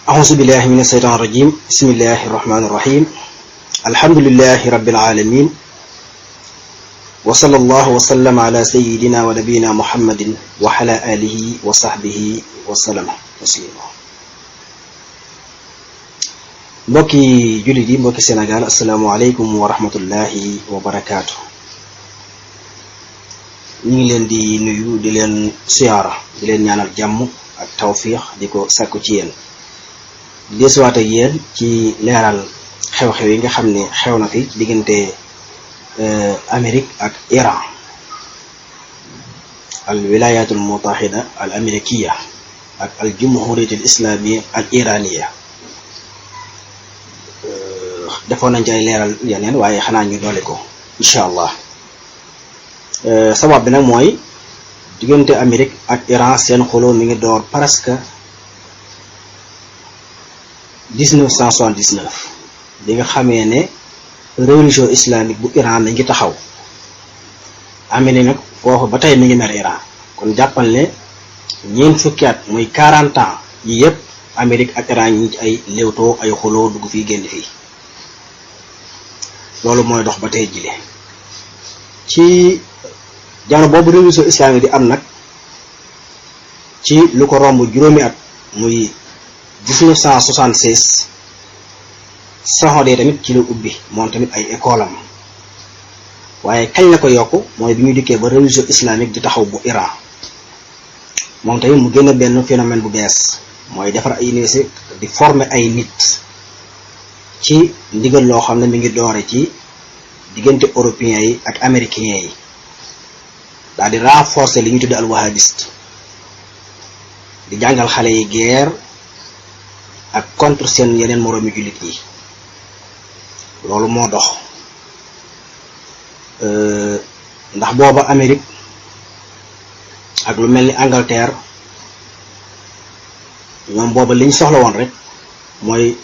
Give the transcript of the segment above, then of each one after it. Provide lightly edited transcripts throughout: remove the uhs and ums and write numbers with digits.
أعوذ بالله من الشيطان الرجيم بسم الله الرحمن الرحيم الحمد لله رب العالمين وصلى الله وسلم على سيدنا ونبينا محمد وعلى آله وصحبه وسلم تسليما mbokki jullit yi mbokki Sénégal asalaamaaleykum wa rahmatullahi wa barakaatu. ñu ngi leen di nuyu di leen siyaara di leen ñaanal jàmm ak tawfiix di ko sàkku ci yéen desuwaat ak yéen ci leeral xew-xew yi nga xam ne xew na fi diggante Amérique ak Iran al wilayatul mutahida al amérikiya ak al jumhuriyatul islamiyya al iraniya. defoon nañ ci ay leeral yeneen waaye xanaa ñu doole ko incha allah. sabab bi nag mooy diggante Amérique ak Iran seen xuloo mi ngi door presque 1979 bi nga xamee ne révolution islamique bu Iran mi ngi taxaw. Amérique nag foofu ba tey mi ngi mer Iran kon jàppal ne ñeent fukki at muy 40 ans yi yëpp Amérique ak Iran ñi ci ay léewtoo ay xuloo dugg fii génn fii. loolu mooy dox ba tey jile ci jamono boobu révolution islamique di am nag ci lu ko romb juróomi at muy 1976 Saoudite tamit ci la ubbi moom tamit ay école am waaye kañ la ko yokk mooy bi ñu dikkee ba révolution islamique di taxaw bu Iran moom tamit mu génn benn phénomène bu bees mooy defar ay université di former ay nit ci ndigal loo xam ne mi ngi doore ci diggante européens yi ak américains yi daal di renforcer li ñu tudde al wahhabiste di jàngal xale yi guerre ak contre seen yeneen moroomi jullit yi. loolu moo dox ndax booba Amérique ak lu mel ni Angleterre ñoom booba liñ soxla woon rek mooy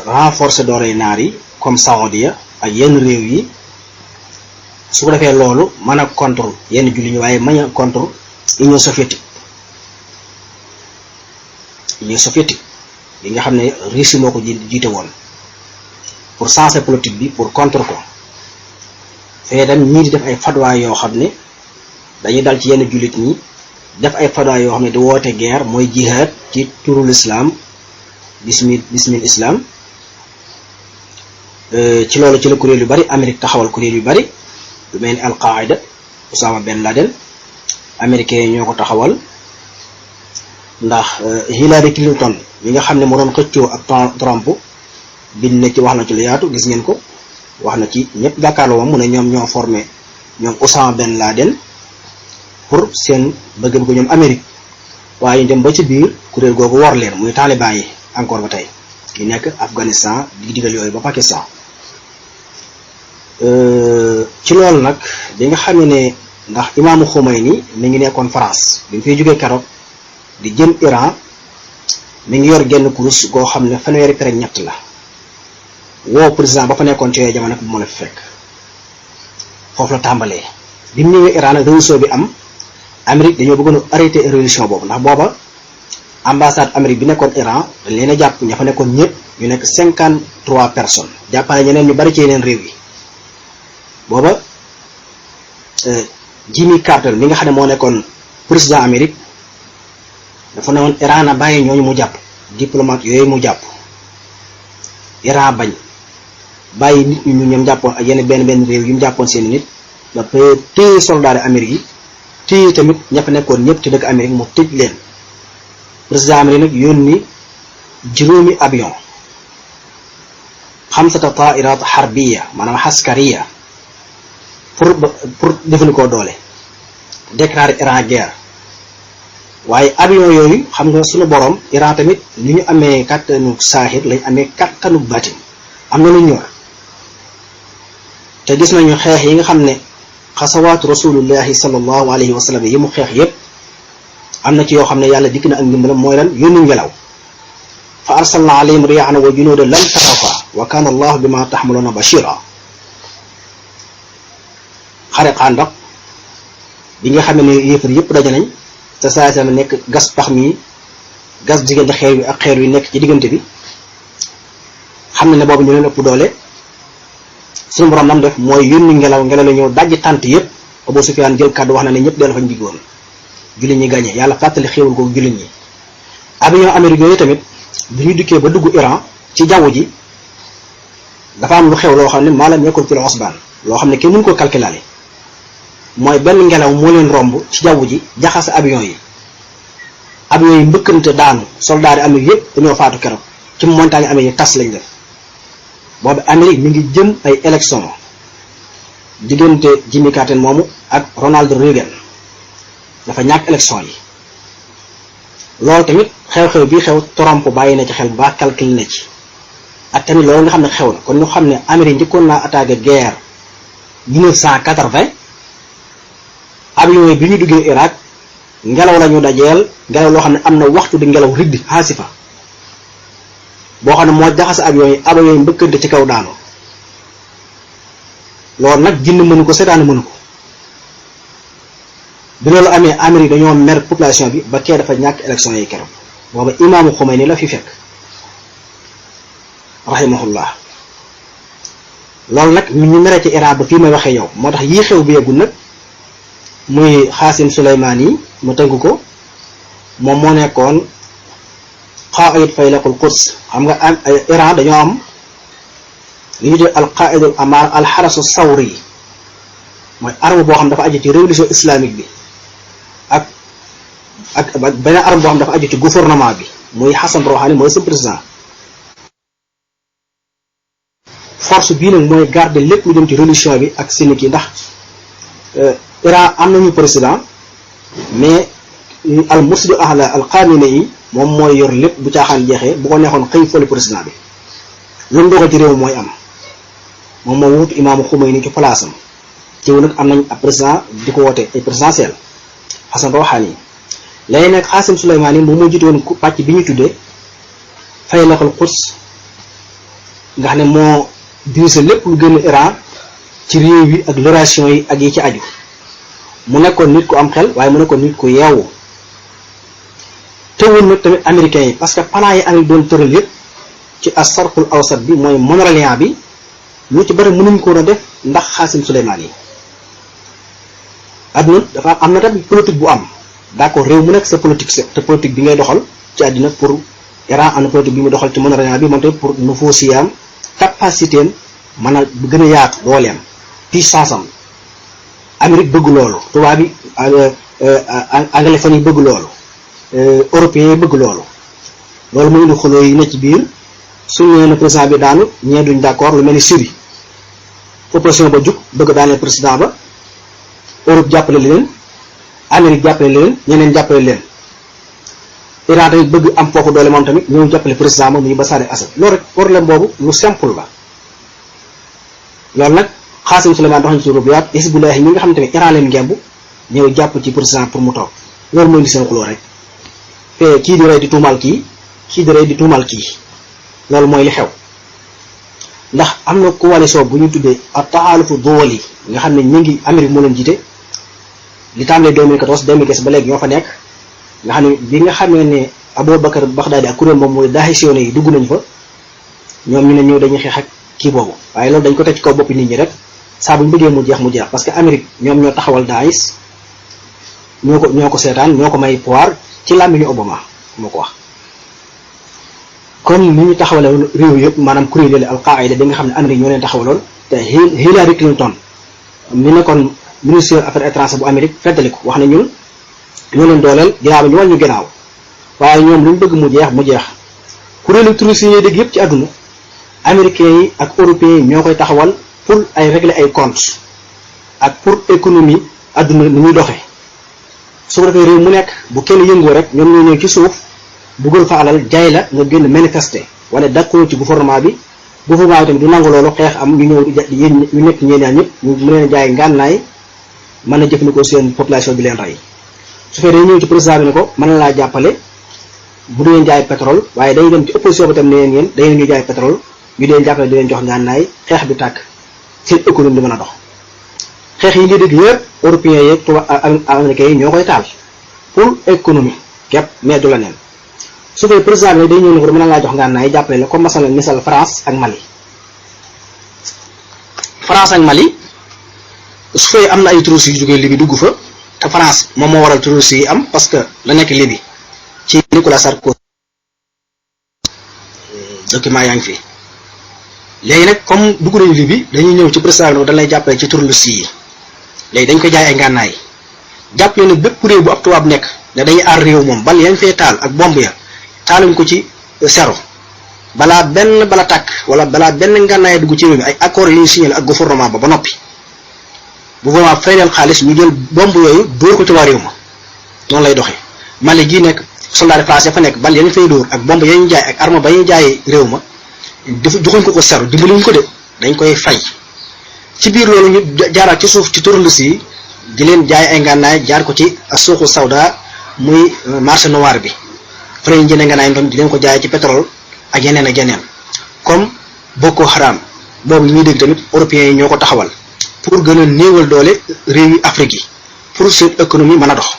renforcer doole naar yi comme Saoudia ak yenn réew yi su ko defee loolu mën a contre yenn jullit ñi waaye mën a contre Union soviétique bi nga xam ne Russie moo ko jiite woon pour changer politique bi pour contre ko fee dem ñii di def ay fatwa yoo xam ne dañuy dal ci yenn jullit ñi def ay fatwa yoo xam ne di woote guerre mooy jihad ci turul islam bismil islam. ci loolu ci la kuréel yu bari Amérique taxawal kuréel yu bari lu mel ni al Qaida Osama Ben Laden américains yi ñoo ko taxawal ndax Hillary Clinton mi nga xam ne moo doon xëccoo ak Trump bind na ci wax na ci lu yaatu gis ngeen ko wax na ci ñëpp jàkkaarloo moom mu ne ñoom ñoo formé ñoom Osama Ben Laden pour seen bëgg-bëgg ñoom Amérique waaye ñu dem ba ci biir kuréel googu war leen muy taliban yi encore ba tey ki nekk Afghanistan di digal yooyu ba Pakistan. ci loolu nag bi nga xam ne ndax imaamu Khomeini mi ngi nekkoon France bi mu fiy jógee keroog di jëm Iran mi ngi yor genn kurus goo xam ne fanweeri pere ñett la woo président ba fa nekkoon ci yooyu jamono bu mën a fekk foofu la tàmbalee. bi mu ñëwee Iran nag révolution bi am Amérique dañoo bëggoon a arrêté révolution boobu ndax booba ambassade Amérique bi nekkoon Iran dañ leen a jàpp ña fa nekkoon ñëpp ñu nekk 53 personnes jàppale ñeneen ñu bari ci yeneen réew yi. booba Jimmy Carter mi nga xam ne moo nekkoon président Amérique dafa ne woon Iran a bàyyi ñooñu mu jàpp diplomate yooyu mu jàpp Iran bañ bàyyi nit ñu ñoom jàppoon ak yenn benn réew yi mu jàppoon seen nit ba téye soldat Amérique yi téye tamit ña fa nekkoon ñëpp ci dëkk Amérique mu tëj leen président Amérique nag yónni juróomi avion xamsata tairat harbiya maanaam askariya pour jëfandikoo doole déclarer Iran guerre waaye avion yooyu xam nga suñu borom Iran tamit ni ñu amee kattanu saahir lañ amee kattanu batin am na lu ñor te gis nañu xeex yi nga xam ne xasawaatu rasulullahi sallallahu alayhi wa sallam yi mu xeex yépp am na ci yoo xam ne yàlla dikk na ak ndimbalam mooy lan yónni ngelaw fa arsalna alayhim riyahan wa junuudan lam tarawha wa kana allahu bima taxmaluna bashira. xare Xandaq bi nga xam ne yéefar yëpp daje nañ te saa sa nekk gas pax mi gas diggante xeer wi ak xeer wi nekk ci diggante bi xam ne boobu ñu leen ëpp doole suñu borom nam def mooy yónni ngelaw la ñëw dajji tànt yëpp Abu Sufyaan jël kàddu wax na ne ñëpp dellu fañ diggoon jullit ñi gagné yàlla fàttali xéewal ko jullit ñi. avion Amérique yooyu tamit bi ñu dikkee ba dugg Iran ci jaww ji dafa am lu xew loo xam ne maalam nekkul fi la osbaan loo xam ne kenn mënu ko calculer mooy benn ngelaw moo leen romb ci jaww ji jaxase avion yi mbëkkante daanu soldat yi Amérique yëpp dañoo faatu keroog ci montagne Amérique tas lañ def boobu Amérique mi ngi jëm ay élection diggante Jimmy Carter moomu ak Ronald Reagan dafa ñàkk élection yi loolu tamit xew-xew bii xew Trump bàyyi na ci xel ba calcul na ci ak tamit loolu nga xam ne xew na kon ñu xam ne Amérique njëkkoon naa attaqué guerre 1980 avion yi bi ñu duggee Irak ngelaw la ñu dajeel ngelaw loo xam ne am na waxtu di ngelaw riddi xaasifa boo xam ne moo jaxase avion yi mbëkkante ci kaw daanu loolu nag jinn mënu ko seetaan mënu ko bi loolu amee Amérique dañoo mer population bi ba kee dafa ñàkk élection yi keroog booba imaamu Khomeini la fi fekk rahimahullah loolu nag ñu mere ci Iran ba fii may waxee yow moo tax yii xew bi yeggul nag muy Xaasim Suleymaan yi mu tënk ko moom moo nekkoon qaa'id faylaqul Quds xam nga Iran dañoo am li ñu tuddee al qaa'idul amaar al xarasu sawri mooy arme boo xam dafa aju ci révolution islamique bi ak beneen arme boo xam dafa aju ci gouvernement bi muy Hassan Rouhani mooy seen président force bii nag mooy garder lépp lu jëm ci religion bi ak sunnites yi ndax Iran am nañu président mais al mursidu ahla al Khamenei yi moom mooy yor lépp bu caaxaan jeexee bu ko neexoon xëy fële président bi lu mu dogal ci réew mooy am moom moo wuutu imaamu Khomeini ci place am ci nag am nañ ab président di ko woote ay présidentiel Hassan Rouhani léegi nag Xaasim Suleymaan yi moom moo jiite woon pàcc bi ñu tuddee faylaqul Quds nga xam ne moo dirigé lépp lu gën Iran ci réew yi ak relation yi ak yi ci aju mu nekkoon nit ku am xel waaye mu nekkoon nit ku yeewu teewul nag tamit américains yi parce que plan yi Amérique doon tëral yëpp ci as-Sarqul Awsat bi mooy Moyen-Orient bi lu ci bari mënuñ ko woon a def ndax Xaasim Suleymaan yi adduna dafa am na tamit politique bu am d'accord réew mu nekk sa politique te politique bi ngay doxal ci àddina pour Iran am na politique bi mu doxal ci Moyen-Orient bi moom tamit pour nufusiyam am capacité am mën a gën a yaatu dooleem puissance am Amérique bëgg loolu tubaab bi anglophone yi bëgg loolu européens yi bëgg loolu mooy indi xuloo yi ne ci biir suñu nee na président bi daanu ñee duñ d'accord lu mel ni Syrie opposition ba jug bëgg daaneel président ba Europe jàppale leen Amérique jàppale leen ñeneen jàppale leen Iran tamit bëgg am foofu doole moom tamit ñëw jàppale président ba muy Bachar al-Assad loolu rek problème boobu lu simple la loolu nag Xaasim Suleymaan dox na ci Europe yaat Hizbullah yi ñi nga xam ne tamit Iran leen ngemb ñëw jàpp ci président pour mu toog loolu mooy indi seen xuloo rek te kii di rey di tuumal kii di rey di tuumal kii loolu mooy li xew ndax am na coalition bu ñu tuddee at-tahalufu duwali nga xam ne ñu ngi Amérique moo leen jiite li tàmbalee 2014 2015 ba léegi ñoo fa nekk nga xam ne bi nga xamee ne Aboubacar Baghdadi ak kuréel moom mooy daahisiyoone yi dugg nañu fa ñoom ñu ne ñëw dañuy xeex ak kii boobu waaye loolu dañ ko teg ci kaw boppi nit ñi rek saa bu ñu bëggee mu jeex parce que Amérique ñoom ñoo taxawal Daesh ñoo ko seetaan ñoo ko may pouvoir ci làmmiñu Obama moo ko wax comme ni ñu taxawale réew yëpp maanaam kuréel yooyu al-Qaïda bi nga xam ne Amérique ñoo leen taxawaloon te Hillary Clinton mi nekkoon ministre affaires étrangères bu Amérique feddali ko wax ne ñun ñoo leen dooleel ginnaaw bi ñu wàññi ginnaaw waaye ñoom lu ñu bëgg mu jeex kuréelu touristes yi ñuy dégg yëpp ci àdduna américains yi ak européens yi ñoo koy taxawal pour ay régler ay comptes ak pour économie àdduna ni muy doxee su ko defee réew mu nekk bu kenn yëngoo rek ñoom ñoo ñëw ci suuf buggal fa alal jaay la nga génn manifester wala d'accord ci gouvernement bi tamit du nangu loolu xeex am ñu ñëw ñu nekk ñeenaan ñëpp ñu mu leen jaay ngànnaay mën a jëfandikoo seen population bi leen rey su fekkee dañu ñëw ci président bi ne ko mën na laa jàppale bu du leen jaay pétrole waaye dañuy dem ci opposition ba tam ne leen yéen dañu ñu jaay pétrole ñu di leen jàppale di leen jox ngànnaay xeex bi tàkk seen économie di mën a dox xeex yi nga dégg yëpp européens yeeg tubaab américains yi ñoo koy taal pour économie képp mais du la neen su koy président bi day ñëw ne ko mën na laa jox ngànnaay jàppale la comme masalan misal France ak Mali. France ak Mali su fee am na ay touristes yu jógee Libye dugg fa te France moom moo waral touristes yi am parce que la nekk Libye ci Nicolas Sarkozy document yaa ngi fi léegi nag comme dugg nañu Libye dañuy ñëw ci président bi dañ lay jàppale ci touristes yi léegi dañ ko jaay ay ngànnaay jàppale ne bépp réew bu ab tubaab nekk ne dañuy aar réew moom bal yañ fee taal ak bomb ya taaluñ ko ci zéro balaa benn bala tàkk wala balaa benn ngànnaay dugg ci réew mi ay accords yu ñu signé ak gouvernement ba noppi bu gouvernement fay leen xaalis ñu jël bomb yooyu dóor ko ci waa réew ma noonu lay doxee. Mali gii nekk soldat de France ya fa nekk bal yañ fay dóor ak bomb yañu jaay ak arme ba ñuy jaay réew ma dafa joxuñ ko zéro dimbaliwuñ ko de dañ koy fay ci biir loolu ñu jaaraat ci suuf ci touristes yi di leen jaay ay ngànnaay jaar ko ci suuxu sawda muy marché noir bi fa lañu jëndee ngànnaay ndoom di leen ko jaay ci pétrole ak yeneen ak yeneen comme Boko Haram boobu ñuy dégg tamit européens yi ñoo ko taxawal pour gën a néewal doole réew yi Afrique yi pour seen économie mën a dox.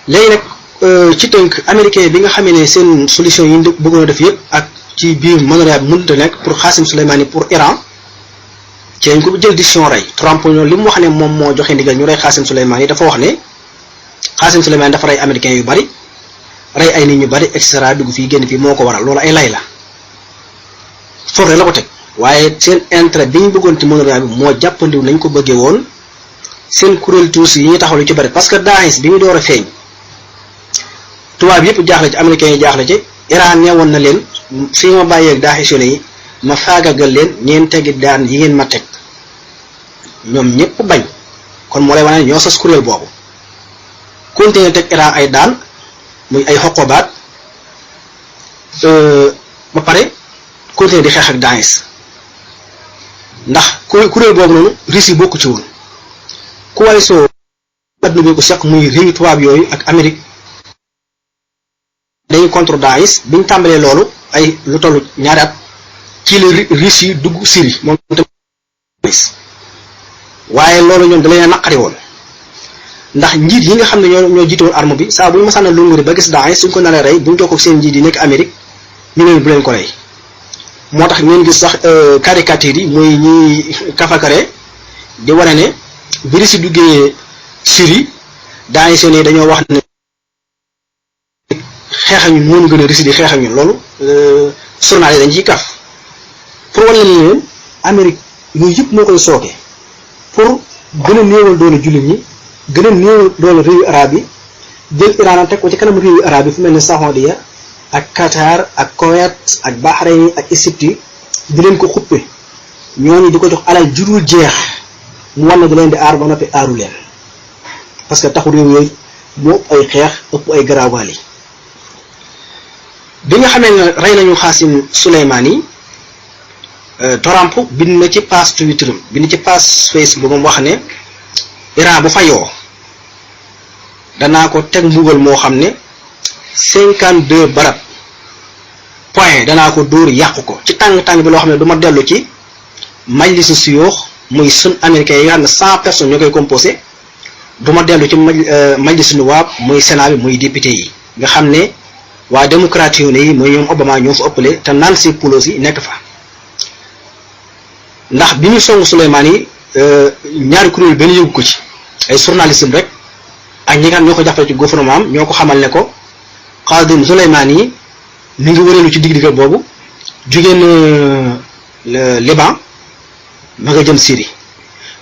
léegi nag ci tënk américain bi nga xamee ne seen solution yi ñu bëggoon a def yëpp ak ci biir mondial bi mënut a nekk pour Qassim Soleimani pour Iran ci lañ ko jël décision rey. Trump ñoom li mu wax ne moom moo joxe ndigal ñu rey Qassim Soleimani dafa wax ne Qassim Soleimani dafa rey américain yu bari rey ay nit ñu bari et cetera dugg fii génn fii moo ko waral loolu ay lay la foofu rek la ko teg waaye seen intérêt bi ñu bëggoon ci mondial bi moo jàppandiw nañ ko bëggee woon seen kuréel tuuti yi ñu taxaw lu ci bari parce que Daesh bi mu door a feeñ tubaab yëpp jaaxle ci américains yi jaaxle ci Iran neewoon na leen fi ma bàyyeeg Daesh yi ma faagagal leen ñeen tegi daan yi ngeen ma teg ñoom ñëpp bañ kon moo lay wane ñoo sos kuréel boobu continuer teg Iran ay daan muy ay xoqobaat ba pare continuer di xeex ak Daesh ndax kuréel boobu noonu Russie bokku ci woon coalition adduna bi ko seq muy réewi tubaab yooyu ak Amérique dañuy contre Daesh biñ tàmbalee loolu ay lu tollu ñaari at ci la Russie dugg Syrie moom tamit waaye loolu ñoom da leen a naqari woon ndax njiit yi nga xam ne ñoo jiite woon arme bi saa bu ñu masaan a lunguri ba gis Daesh suñ ko naree rey bu ñu jokkoo seen njiit yi nekk Amérique ñu leen bu leen ko rey moo tax ngeen gis sax caricature yi muy ñi kafakare di wane ne bi Russie duggee Syrie Daesh yi dañoo wax ne xeex ak ñun moo ñu gën a Russie di xeex ak ñun loolu journal yi dañ ciy kaf pour wane leen Amérique yooyu yëpp moo koy sooke pour gën a néewal doole jullit ñi gën a néewal doole réewu arab yi jël Iran teg ko ci kanam réewu arab yi fu mel ne Saoudia ak Qatar ak Koweït ak Bahreïn ak Égypte di leen ko xuppe ñooñu di ko jox alal jurul jeex mu war na di leen di aar ba noppi aaru leen parce que taxu réew yooyu moo ëpp ay xeex ëpp ay garaawaal yi bi nga xamee ne rey nañu Qassim Soleimani Trump bind na ci page Twitter bind ci page Facebook moom wax ne Iran bu fayoo danaa ko teg mbugal moo xam ne 52 barab point danaa ko dóor yàqu ko ci tàng-tàng bi loo xam ne du ma dellu ci majlisu suyoox muy sun américains yi nga xam ne 100 personnes ñoo koy composé du ma dellu ci majlisu nuwaab muy sénat bi muy député yi nga xam ne waa démocrate yi mooy ñoom Obama ñoo fa ëppale te Nancy Pelosi nekk fa ndax bi ñu songu Soleimani ñaari kuréel benn yëgu ko ci ay journalistes rek ak ñi nga xam ñoo ko jàppale ci gouvernement am ñoo ko xamal ne ko Qassim Soleimani mi ngi wëreelu ci digg-diggal boobu jóge na Liban ma nga jëm Syrie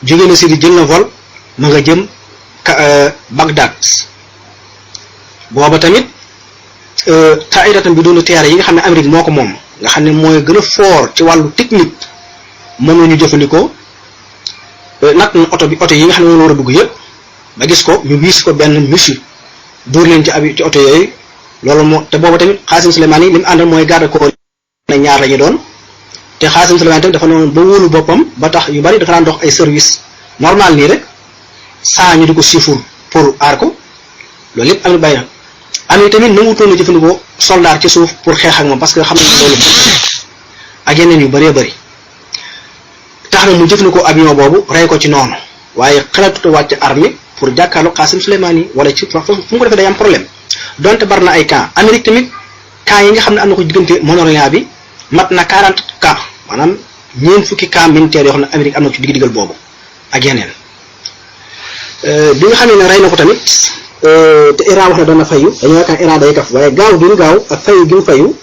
jóge na Syrie jël na vol ma nga jëm Bagdad booba tamit tairatam bi doonu teere yi nga xam ne Amérique moo ko moom nga xam ne mooy gën a fort ci wàllu technique moom la ñu jëfandikoo natt na oto yi nga xam ne moom la war a dugg yëpp ba gis ko ñu wiis ko benn missile dóor leen ci oto yooyu loolu moo te booba tamit Qassim Soleimani li mu àndal mooy garde corps ne ñaar la ñu doon te Qassim Soleimani tamit dafa noonu ba wóolu boppam ba tax yu bari dafa daan dox ay service normal nii rek saa ñu di ko siifur pour aar ko loolu lépp am bàyyi am tamit nangutoon na jëfandikoo soldat ci suuf pour xeex ak moom parce que xam nañ loolu ak yeneen yu bëree bëri tax na mu jëfandikoo avion boobu rey ko ci noonu waaye xalaatut a wàcc armée pour jàkkaarloo Qassim Soleimani wala ci fu mu ko defee day am problème donte bari na ay camp Amérique tamit cas yi nga xam ne am na ko diggante Moyen-Orient bi mat na 40 cas maanaam ñeent fukki cas militaires yoo xam ne Amérique am na ko ci digg-diggal boobu ak yeneen bi nga xam ne rey na ko tamit te Iran wax ne dana fayu dañoo yaakaar Iran day kaf waaye gaaw gi mu gaaw ak fayu gi mu fayu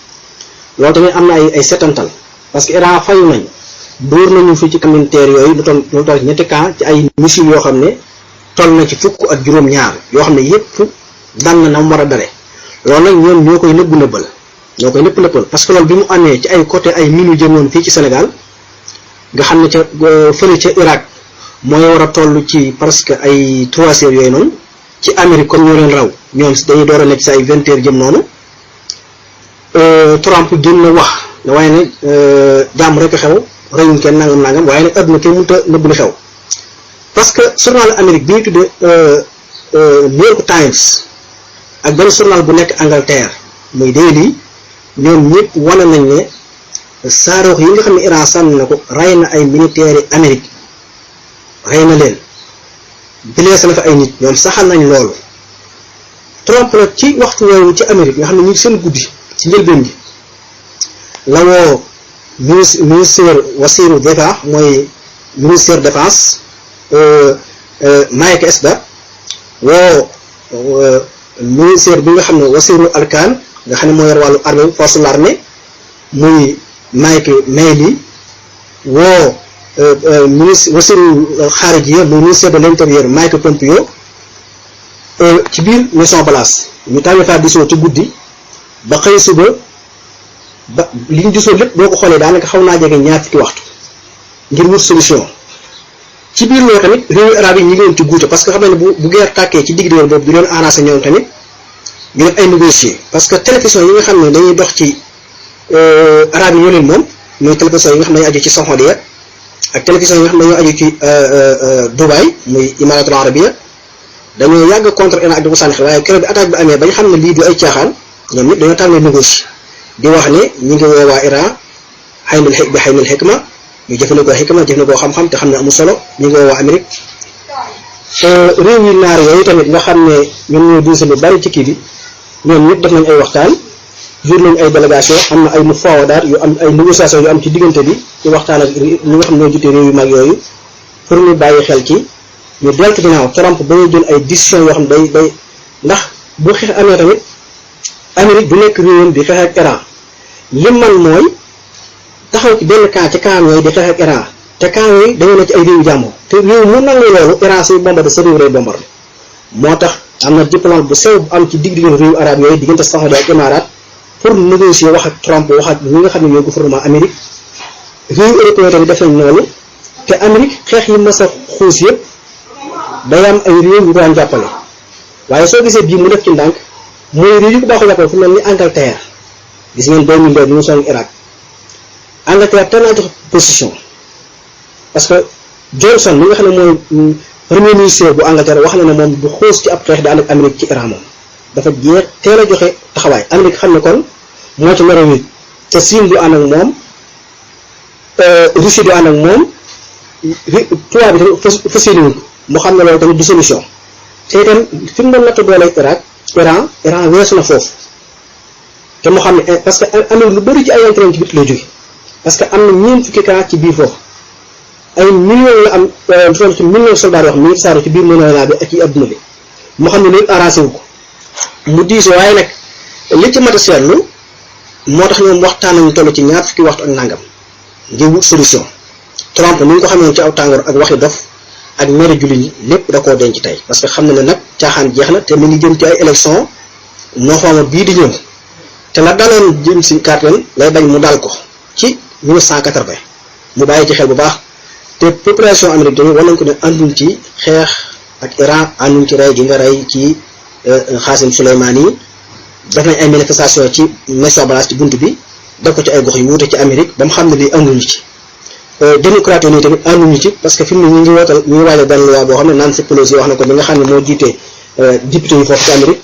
loolu tamit am na ay setantal parce que Iran fayu nañ dóor nañu fii ci cas militaires yooyu lu toll ñetti cas ci ay missiles yoo xam ne toll na ci fukk ak juróom-ñaar yoo xam ne yépp dal na mu war a dale loolu nag ñoom ñoo koy nëbbal parce que loolu bi mu amee ci ay côté ay minu jëmoon fii ci Sénégal nga xam ne ca fële ca Irak mooy war a toll ci presque ay 3 heures yooyu noonu ci Amérique comme ñoo leen raw ñoom dañuy door a nekk ci ay 20 heures jëm noonu Trump gën na wax ne waaye ne jàmm rek xew reyuñ kenn nangam waaye nag adduna kenn mënut a nëbb li xew parce que journal Amérique bi ñu tuddee New York Times ak benn journal bu nekk Angleterre muy Daily ñoom ñëpp wane nañ ne saarox yi nga xam ne Iran sànni na ko rey na ay militaires yi Amérique rey na leen blessé na fa ay nit ñoom saxal nañ loolu Trump nag ci waxtu woowu ci Amérique nga xam ne ñu ngi seen guddi ci njëlbeen gi la woo ministère wasiiru d'État mooy ministère défense Mike Esper woo ministère bi nga xam ne wasiiru Arkaan nga xam ne moo yor wàllu armée force l'armée muy Mike Milley woo ministre wasiiru xaarijiya muy ministère de l'intérieur Mike Pompeo ci biir Maison Blanche ñu tànn faa disoo ci guddi ba xëy suba ba li ñu gisoo lépp boo ko xoolee daanaka xaw naa jege ñaar fukki waxtu ngir wut solution ci biir loolu tamit réewu arab yi ñi ngi woon ci guute parce que xam ne bu guerre tàkkee ci digg diggante boobu di leen arrangé ñoom tamit ñu def ay négocier parce que télévision yi nga xam ne dañuy dox ci arab yi ñoo leen moom mooy télévision yi nga xam ne dañuy aju ci Saoudia ak télévision yi nga xam ne dañoo aju ci Dubaï muy Imaratul Arabia dañoo yàgg contre Iran ak di ko sànni waaye keroog bi attaque bi amee ba ñu xam ne lii du ay caaxaan ñoom ñëpp dañoo tàmbalee négocier di wax ne ñi ngi woo waa Iran xaynul xikma ñu jëfandikoo xikma jëfandikoo xam-xam te xam ne amul solo ñi ngi woo waa Amérique réew yi naar yooyu tamit nga xam ne ñoom ñoo diise lu bari ci kii bi ñoom ñëpp def nañ ay waxtaan jur nañ ay délégation am na ay mu fawadaat yu am ay négociation yu am ci diggante bi ci waxtaan ak ñi nga xam ne ñoo jutee réew yu mag yooyu pour ñu bàyyi xel ci ñu deltu ginnaaw Trump ba ñu jël ay décision yoo xam ne day ndax bu xeex amee tamit Amérique du nekk réewam di xeex ak Iran li man mooy taxaw ci benn camp ci camp yooyu di xeex ak Iran te camp yooyu dañoo nekk ci ay réewu jàmbur te réew mu nangu loolu Iran say bombardé sa réew lay bombardé moo tax am na diplomate bu sew bu am ci digg-diggante réewu arab yooyu diggante Saoudia ak Émirats pour négocier wax ak Trump wax ak ñi nga xam ne ñooy gouvernement Amérique réewu européen tamit def nañ loolu te Amérique xeex yi mas a xuus yëpp day am ay réew yu daan jàppale waaye soo gisee bii mu def ci ndànk mooy réew yu ko baaxoo jàppale fu mel ni Angleterre gis ngeen 2002 bi mu song Irak Angleterre teel naa jox position parce que Johnson mi nga xam ne mooy premier ministre bu Angleterre wax na ne moom du xuus ci ab xeex di ànd ak Amérique ci Iran moom dafa jeex teel a joxe taxawaay Amérique xam ne kon moo ci mero wit te Chine du ànd ak moom Russie du ànd ak moom tubaab bi tamit facilité mu xam ne loolu tamit du solution te itam fi mu doon natt doole Iran weesu na foofu te mu xam ne parce que Amérique lu bëri ci ay intérêt ci bit lay jóge parce que am na ñeent fukki cas ci biir foofu ay millions la am toll ci millions soldats yoo xam ne ñu saaru ci biir Moyen-Orient bi ak ci adduna bi mu xam ne loolu arrangé wu ko mu diisoo waaye nag li ci mat a seetlu moo tax ñoom waxtaan nañu toll ci ñaar fukki waxtu ak nangam ngir wut solution Trump ni ñu ko xamee ci aw tàngoor ak waxi dof ak mere jullit ñi lépp da koo denc tey parce que xam na ne nag caaxaan jeex na te mi ngi jëm ci ay élection novembre bii di ñëw te la daloon jëm si Carter lay bañ mu dal ko ci 1980 mu bàyyi ci xel bu baax te population américaine war nañ ko ne ànduñ ci xeex ak Iran ànduñ ci rey gi nga rey ci Qasem Soleimani yi def nañ ay manifestation ci Maison Blanche ci bunt bi def ko ci ay gox yu wuute ci Amérique ba mu xam ne lii ànduñu ci démocrate yi tamit ànduñu ci parce que fi mu ne ñu ngi wootal ñu ngi waajal benn loi boo xam ne Nancy Pelosi wax na ko bi nga xam ne moo jiite député yi foofu ci Amérique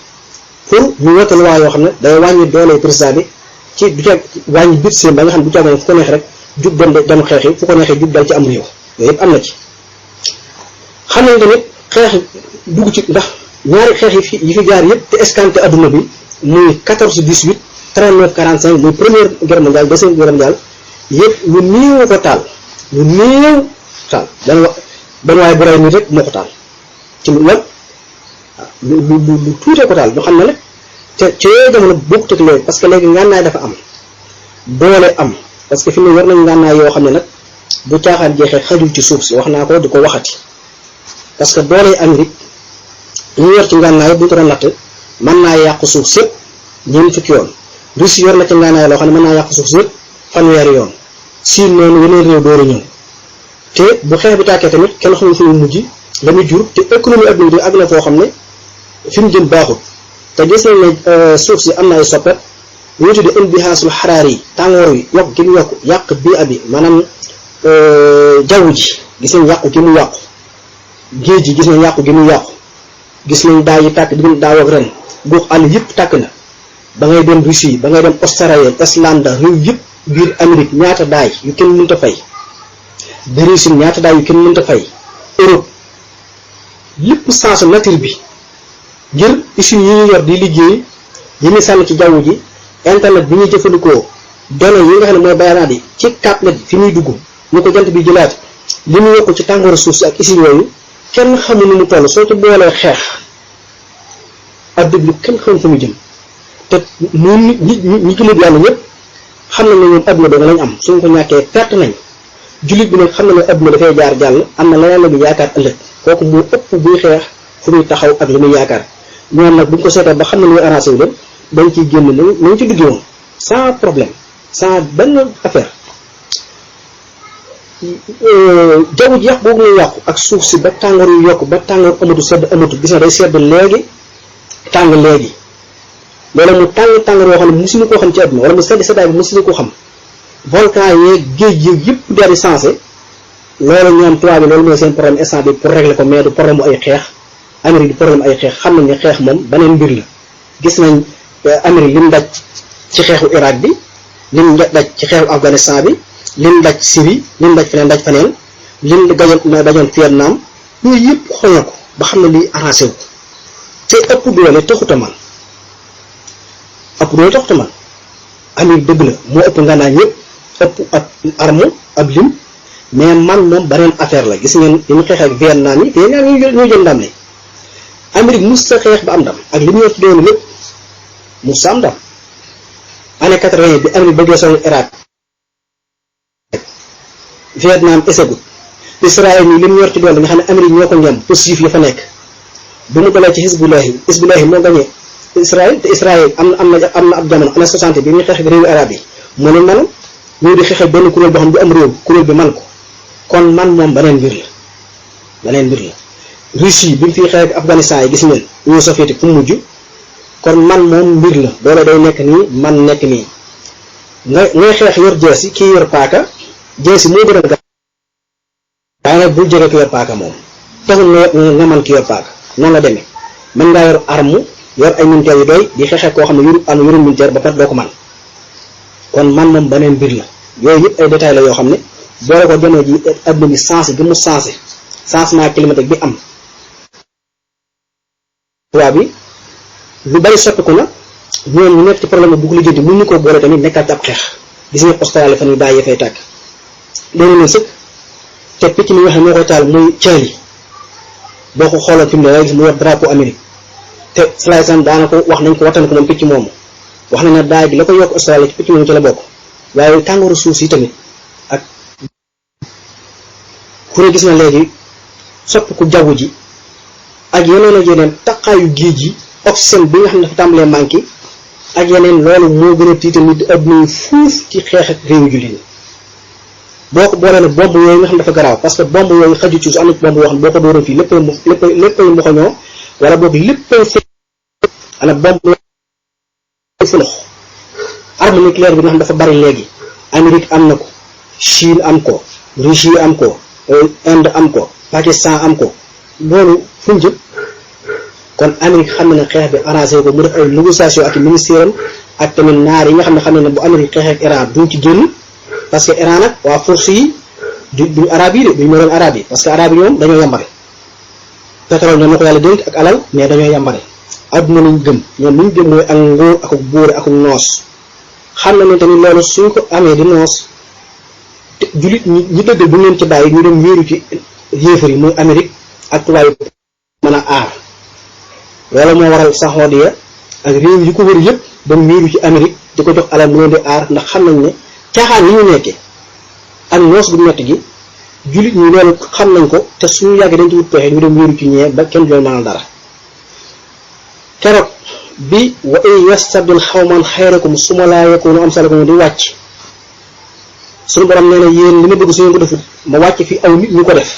pour ñu wootal loi yoo xam ne day wàññi doole président bi ci du ca wàññi bit seen ba nga xam ne du ca fu ko neex rek jub dem xeex yi fu ko neexee jub dal ci am réew yooyu yëpp am na ci xam nañ tamit xeex dugg ci ndax ñaari xeex yi fi jaar yëpp te escanté adduna bi muy 14-18 39 45 muy première guerre mondiale deuxième guerre mondiale yëpp ñu néew ko taal ñu néew taal benn waaye bu rey nit rek moo ko taal ci lu lan lu tuutee ko taal ñu xam ne nag te yooyu jamono bokkut ak léegi parce que léegi ngànnaay dafa am doole am parce que fi mu ne yor nañ ngànnaay yoo xam ne nag bu caaxaan jeexee xajul ci suuf si wax naa ko di ko waxati parce que doole Amérique ñu yor ci ngànnaay bu ñu ko doon natt mën naa yàqu suuf sépp ñeent fukki yoon Russie yor na ci ngànnaay loo xam ne mën naa yàqu suuf sépp fanweeri yoon Chine noonu yeneen réew door a ñëw te bu xeex bi tàkkee tamit kenn xamul fu mu mujj la muy jur te économie adduna bi àgg na foo xam ne fi mu jëm baaxut te gis nañ ne suuf si am na ay soppet ñu tudde inbihaasul xaraar yi tàngoor yi yokk gi mu yokk yàq bii abi maanaam jaww ji gis nañ yàqu gi mu yàqu géej gi gis nañ yàqu gi mu yàqu gis nañ daa yi tàkk di daaw ak ren guux àll yëpp tàkk na ba ngay dem Russie ba ngay dem Australie Islande réew yëpp biir Amérique ñaata daay yu kenn mënta fay Brésil ñaata daay yu kenn mënta fay Europe lépp sens nature bi ngir usines yi ñu yor di liggéey yi ñu sànni ci jaww ji internet bi ñuy jëfandikoo données yi nga xam ne mooy bayanaat yi ci câble fi muy dugg ñu ko jant bi jëlaat li mu yokk ci tàngooru suuf si ak usines yooyu kenn xamul nu mu toll soo ci boolee xeex adduna bi kenn xamul fu mu jëm te ñun ñi jullit yàlla ñëpp xam nañ ne ñoom adduna doo lañ am suñ ko ñàkkee perte nañ jullit bi nag xam na ne adduna dafay jaar jàll am na leneen la ñu yaakaar ëllëg kooku moo ëpp buy xeex fu muy taxaw ak lu muy yaakaar ñoom nag buñ ko seetee ba xam ne luy arrangé wu leen dañ ciy génn nañ ci duggee woon sans problème sans benn affaire jaww ji yàq boobu muy yàqu ak suuf si ba tàngoor yu yokk ba tàngoor amatu sedd amatu gis na day sedd léegi tàng léegi loolu mu tàngoor yoo xam ne musuñu koo xam ci àdduna wala mu seddaay bi musuñu koo xam volcan yeeg géej yeeg yëpp daal di sensé loolu ñoom tubaab bi loolu mooy seen problème instant bi pour régler ko mais du problème ay xeex Amérique du problème ay xeex xam nañ ne xeex moom beneen mbir la gis nañ Amérique li mu daj ci xeexu Irak bi li mu daj ci xeexu Afghanistan bi li mu daj Syrie li mu daj feneen li mu dajoon Vietnam yooyu yëpp xoño ko ba xam ne lii arrangé wu te ëpp doole taxut a man Amérique dëgg la moo ëpp ngànnaay ñëpp ëpp ab arme ab lim mais man moom beneen affaire la gis ngeen li mu xeex ak Vietnam yi ñoo jël ndam li Amérique mus sa xeex ba am ndam ak li mu yor ci doon lépp mus sa am ndam année 80 bi Amérique bëggee sonal Irak Vietnam esegut Israël nii li mu yor ci doole nga xam ne Amérique ñoo ko ñam positif yi fa nekk ba mu dalee ci Hizbullahi moo gañee Israël te Israël am na ab jamono année 60 bi muy xeex ak réewu arab yi moo leen manam ñoo di xeexee benn kuréel boo xam ne du am réew kuréel bi man ko kon man moom beneen mbir la Russie bi mu fi xeex ak Afghanistan yi gis ngeen Union soviétique fu mu mujj kon man moom mbir la doole day nekk nii man nekk nii ngay xeex yor jeesi kii yor paaka jeesi moo gën a gaaw waaye nag bul jege ki yor paaka moom taxul nga man ki yor paaka noonu la demee mën ngaa yor arme yor ay militaire yu doy di xeexee koo xam ne yorul militaire ba pare doo ko man kon man moom beneen mbir la yooyu yëpp ay détails la yoo xam ne boole ko jamono ji adduna bi sensé gi mu sensé changement climatique bi am tubaab bi lu bari soppiku na ñoom ñu nekk ci problème bu bugg lijjanti mun ñu ko boole tamit nekkaat ci ab xeex gis nga Australie fan yu daa yee fay tàkk léegi nag sëkk te picc mi nga xam ne moo koy taal muy caali boo ko xooloon fi mu ne da gis mu yor drapeau Amérique te Slaysan daanaka wax nañ ko wattan ko moom picc moomu wax nañ ne daay gi la ko yokk Australie ci picc moomu ci la bokk waaye tàngooru suuf si tamit ak xure gis na léegi soppiku jaww ji ak yeneen ak yeneen taqaayu géej gi oxygène bi nga xam ne dafa tàmbalee manqué ak yeneen loolu moo gën a tiital nit di adduna yi fuuf ci xeex ak réewu jullit ñi boo ko boolee ne bomb yooyu nga xam ne dafa garaaw parce que bomb yooyu xaju ci su am na ci bomb yoo xam ne boo ko dóoroon fii léppay mboxoñoo wala boog léppay ana bomb fulox arme nucléaire bi nga xam ne dafa bari léegi Amérique am na ko Chine am ko Russie am ko Inde am ko Pakistan am ko loolu fu mu jëm kon Amérique xam na ne xeex bi arrangé ko mu def ay négociation ak ministère am ak tamit naar yi nga xam ne bu Amérique xeex ak Iran duñ ci génn parce que Iran nag waa force yi duñ arab yi de duñ moroom arab yi parce que arab yi ñoom dañoo yambare pétrole ñoom na ko yàlla dénk ak alal mais dañoo yambare adduna lañ gëm ñoom li ñu gëm mooy ak ngóor ak buure ak noos xam na ne tamit loolu suñ ko amee di noos te jullit ñi dëgg bu leen ci bàyyi ñu dem wéeru ci yéefar yi muy Amérique ak tubaab yi mën a aar loolu moo waral Saxoodiya ak réew yi ko wër yëpp dem wéeru ci Amérique di ko jox alal mu leen di aar ndax xam nañ ne caaxaan yi ñu nekkee ak noos bu metti gi jullit ñi loolu xam nañ ko te suñu yàggee dañ ci wut pexe ñu dem wéeru ci ñee ba kenn du leen mënal dara keroog bi wa in yastabdil xawman xayrakum summa laa yakunu amsalakum di wàcc suñu borom nee na yéen li ma bëgg suñu ko defut ma wàcc fi aw nit ñu ko def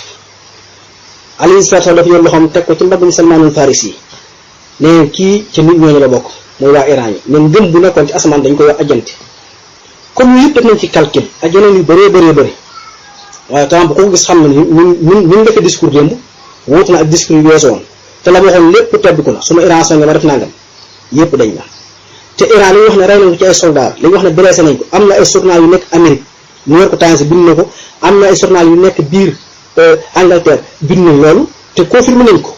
alayhi salaatu dafa yor loxoom teg ko ci mbaggum Salmaanul Farisi nee kii ca nit ñooñu la bokk mooy waa Iran yi nen ngëm bu nekkoon ci asamaan dañ koy wax ajjanti comme ñu yëpp def nañ ci calcul ak yeneen yu bëree bëri waaye temps bu ko gis xam na ni ñun defee discours démb wóotu na ak discours yu weesu woon te la ma waxoon lépp tebbiku na suma Iran songe ma def nangam yëpp dañ na te Iran li ñu wax ne rey nañ ko ci ay soldats li ñu wax ne blessé nañ ko am na ay journal yu nekk Amérique New York Times bind na ko am na ay journal yu nekk biir Angleterre bind nañ loolu te confirmé nañ ko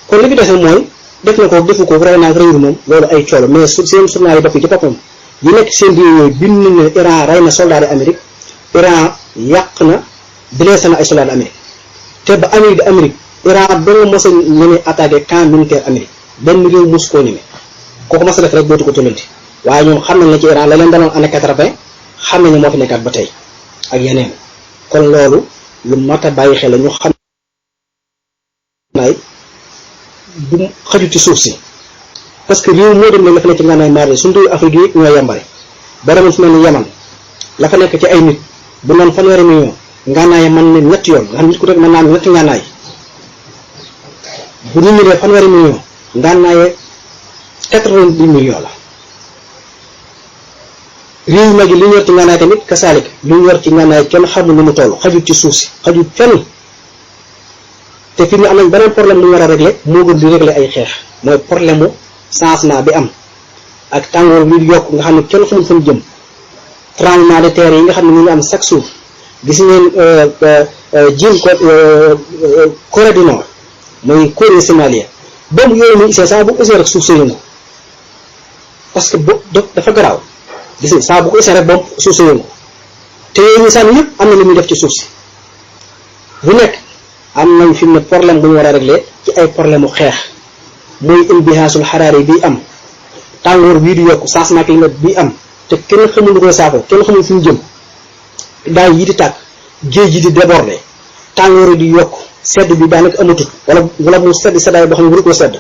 kon li fi dese mooy def na ko defu ko rey naa réew moom loolu ay coolo mais seen journal yi daf ci boppam yi nekk seen réew yooyu bind nañ ne Iran rey na soldat yi Amérique Iran yàq na blessé na ay soldat Amérique te ba Amérique Iran ba nga mos a ñeme attaqué camp militaire Amérique benn réew mos koo ñeme kooku mos a def rek dootu ko tollanti waaye ñoom xam nañ ne ci Iran la leen daloon année 80 xam nañ ne moo fi nekkaat ba tey ak yeneen kon loolu lu mat a bàyyi xel la ñu xam naay du xaju ci suuf si parce que réew moo dem ne la fa nekk ci ngànnaay maar suñu réew Afrique yi ñoo yambare ba demoon fu mel ni Yaman la fa nekk ci ay nit bu noon fanweeri million ngànnaay mën ne ñetti yoon nga xam nit ku rek mën naa am ñetti ngànnaay bu ñu ñëwee fanweeri million ngànnaaye 90 millions la réew mag yi li ñu yor ci ngànnaay tamit kasaalik li ñu yor ci ngànnaay kenn xamul nu mu toll xajul ci suuf si xajul fenn te fi mu am nañ beneen problème bu ñu war a régler moo gën di régler ay xeex mooy problème mu changement bi am ak tàngoor bi yokk nga xam ne kenn xamul fan jëm tremblement de terre yi nga xam ne ñu ngi am chaque jour gis ngeen jim Corée du Nord mooy Corée Somalia boobu yooyu muy isee saa bu isee rek suuf sa yëngu parce que dafa garaaw gis nga saa bu ko isee rek boobu suuf sa yëngu te yooyu ñu sànni yëpp am na lu muy def ci suuf si bu nekk am nañ fi mu ne problème bu ñu war a régler ci ay problème mu xeex muy inbihaasul xaraari bi am tàngoor bii di yokk changement climatique bi am te kenn xamul lu koy saafara kenn xamul fu ñu jëm daay yi di tàkk géej gi di déborder tàngoor di yokk sedd bi daanaka amatut wala mu sedd seddaay boo xam ne waru koo sedd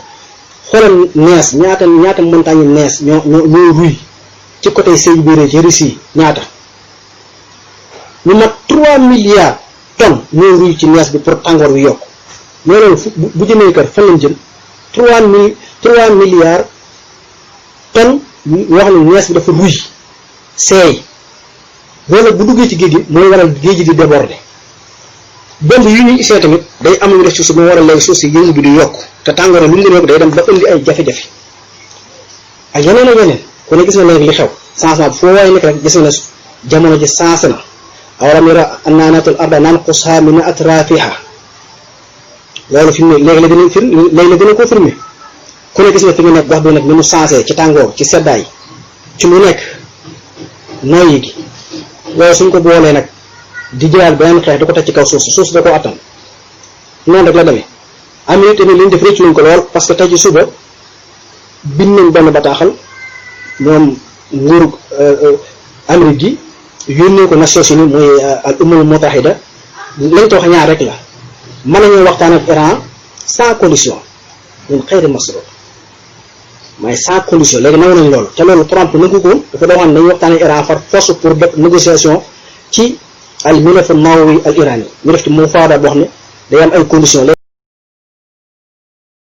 xoolal nees ñaata montagne nees ñoo ruy ci côté Sibérie ci Russie ñaata ñu mat 3 milliards tonnes ñoo ruy ci nees bi pour tàngoor bi yokk mais loolu bu jëmee kër fan lañ jëm 3 milliards tonnes yoo xam ne nees bi dafa ruy seey loolu bu duggee ci géej gi mooy waral géej gi di déborder bomb yu ñuy isee tamit day am lu def ci suuf moo waral léegi suuf si yëngu bi di yokk te tàngoor lu mu gën a yokk day dem ba indi ay jafe-jafe ak yeneen ak yeneen ku ne gis na léegi li xew changement bi foo waaye nekk rek gis na ne jamono ji changé na awalam yara annaa naatil arda nanqusuhaa min atraafihaa loolu fi mu ne léegi la gën a confirmé ku ne gis na fi nga nekk gox bi nag ni mu changé ci tàngoor ci seddaay ci lu nekk noyyi gi loolu suñ ko boolee nag di jëlaat beneen xeex di ko teg ci kaw suuf si da koo attan noonu rek la demee Amérique tamit li ñu def rëccu nañ ko lool parce que tey ci suba bind nañ benn bataaxal ñoom nguuru Amérique gi yónnee ko Nations Unies mooy al Ummul Mutahida lañ ko wax ñaar rek la mën nañoo waxtaan ak Iran sans condition ñun xëyri masro mais sans condition léegi nangu nañ loolu te loolu Trump nangu ko dafa doon xam ne dañuy waxtaan ak Iran par force pour def négociation ci al milaf nawawi al irani ñu def ci mu faada boo xam ne day am ay conditions